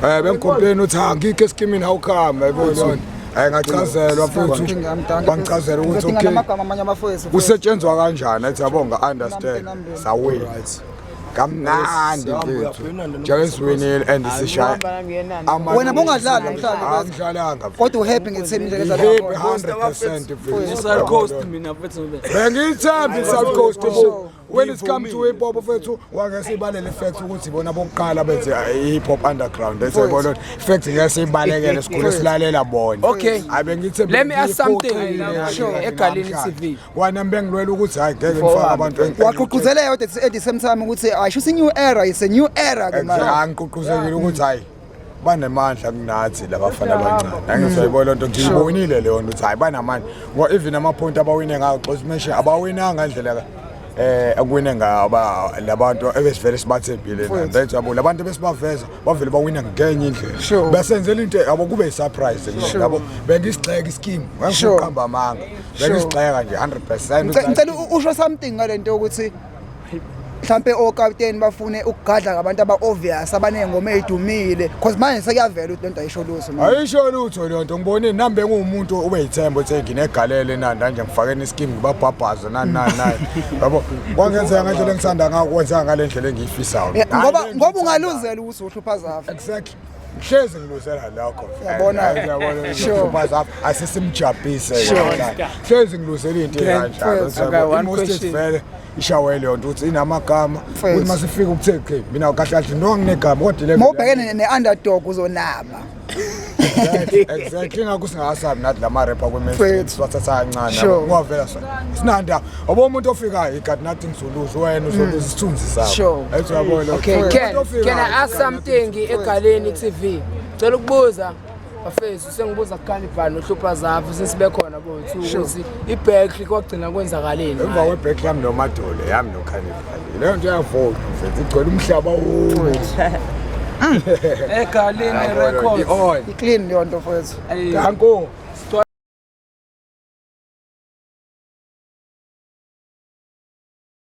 Bengicomplain ukuthi angikho eskimini, how come, yabo leyo nto. Ngachazelwa futhi, bangichazela ukuthi okay, amagama amanye abafowethu. Kusetshenzwa kanjani, athi yabo, nga-understand, sawina kamnandi mfethu, njengoba siwinile and sishaya. Wena bongadlali namhlanje? Angidlalanga. Kodwa uhappy nge-team indlela edlala Happy ngakhona? 100% mfethu. South Coast mina mfethu. Bengiyithemba i-South Coast bo. When it comes to hip hop mfethu, wake sibalele fact ukuthi bona bokuqala benze i-hip hop underground. Esebona fact ngeke sibalekele, sikhule silalela bona. Hayi, bengithemba. Let me ask something. Sure, Egaleni TV. Wena bengilwela ukuthi hayi, ngeke ngifake abantu Wagqugquzeleka kodwa at the same time ukuthi ayisho ukuthi new era, it's a new era ke manje. Angigqugquzelile ukuthi hayi, banemandla kunathi labafana abancane. Angizayibona lento, ngiyibonile leyo nto ukuthi hayi, banamandla, ngoba even ama-point abawine ngayo, xosimeshe abawinanga ngendlela akuwine ngaba labantu ebesivele sibathembile nani. That's yabo, labantu ebesibaveza bavele bawina ngenye indlela. Besenzela into yabo kube yi-surprise kumina, yabo. Bengisigxeka ischeme, ngiqamba amanga, bengisigxeka nje 100%. Ngicela usho something ngale nto yokuthi mhlampe okapteni bafune ukugadla ngabantu aba-obvious, abaney'ngoma ey'dumile, cause manje sekuyavela ukuthi lento ayisho lutho manje. Ayisho lutho leyo nto. Ngibonile nami, benguwumuntu ubeyithemba ukuthi hey, nginegalelo enanda nje, ngifakeni iskimu, ngibabhabhaze, nani nani nani, yabo. Kwangenzeka ngendlela engithanda ngayo, kwenzeka ngale ndlela engiyifisayo. Yeah, ngoba ungaluzela ukuthi uhlupha zafa. Exactly, ngihlezi ngiluzela lokho. Yabona. Yabona, hlupha zafa, asesimjabhise. Hlezi ngiluzela into ekanjalo. Okay, one I-Most question. vele ishawe leyo nto ukuthi inamagama, Mfethu. ukuthi masifika ukuthe okay, mina kahle kahle no nginegama kodwa le Uma ubhekene ne-underdog uzonaba. Exactly, ingakho singasabi nathi lama-rapper kwi-mainstream. Mfethu. Siwathatha kancane. Ungavela sinanda yabo, umuntu ofikayo, he got nothing to lose, wena uzoluza isithunzi sakho. Ethi uyabona. Okay, Umuntu ofikayo, can I ask he got nothing something Egaleni TV? Cela ukubuza bafethu, sengibuza kuCannibal noHlupha Zafu, sesibe khona bo-two, ukuthi i-battle kwagcina kwenzakaleni? Emva kwe-battle yami noMadole, yami noCannibal, leyo nto iyavota mfethu, igcwele umhlaba wonke. Egaleni Records. I-on. I-clean leyo nto mfethu. Danko.